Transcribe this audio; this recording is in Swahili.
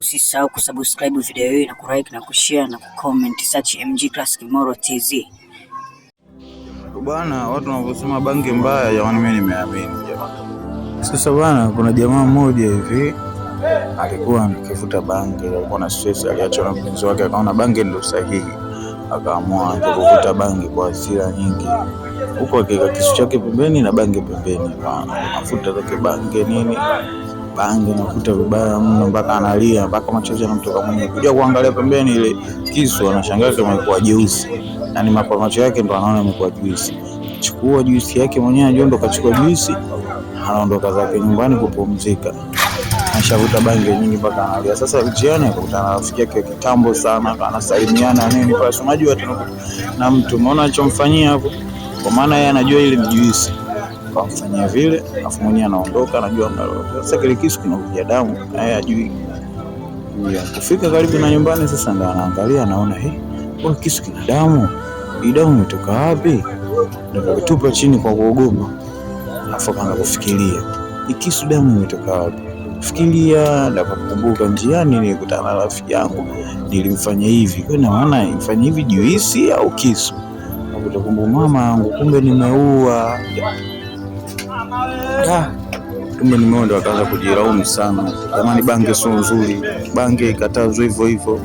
Usisahau kusubscribe video hii na kulike na kushare na kucomment. Search MG Classic Moro TZ. Bwana, watu wanavyosema bangi mbaya, jamani, mimi nimeamini jamani. Sasa bwana, kuna jamaa mmoja hivi alikuwa akivuta bangi, alikuwa na stress, aliachwa na mpenzi wake, akaona bangi ndio sahihi, akaamua aanze kuvuta bangi kwa hasira nyingi, huko akiweka kisu chake pembeni na bangi pembeni, anavuta zake bangi nini bangi nakuta vibaya mno, mpaka analia, mpaka machozi yanamtoka mwenyewe. Kuja kuangalia pembeni ile kisu, anashangaa kama imekuwa jeusi, yani kwa macho yake ndo anaona imekuwa juisi. Chukua juisi yake mwenyewe, anajua ndo kachukua juisi, anaondoka zake nyumbani kupumzika. Ashavuta bangi nyingi mpaka analia. Sasa njiani akakutana na rafiki yake kitambo sana, anasalimiana nini pale, unajua tena na mtu umeona alichomfanyia hapo, kwa maana yeye anajua ile ni juisi kamfanyia vile, afu mwenyewe anaondoka, anajua sasa kile kisu kinavuja damu, na yeye ajui. Kufika karibu na nyumbani sasa ndo anaangalia, anaona he, kwa kisu kina damu, hii damu imetoka wapi? Ndio akatupa chini kwa kuogopa, afu akaanza kufikiria hii kisu damu imetoka wapi? Fikiria, ndo akakumbuka njiani nilikutana na rafiki yangu nilimfanya hivi, kwa ina maana imfanya hivi juisi au kisu? Akakumbuka mama yangu, kumbe nimeua. Kumbe nimeona, ndo akaanza kujilaumu sana. Jamani, bange sio nzuri, bange ikatazwe hivyo hivyo.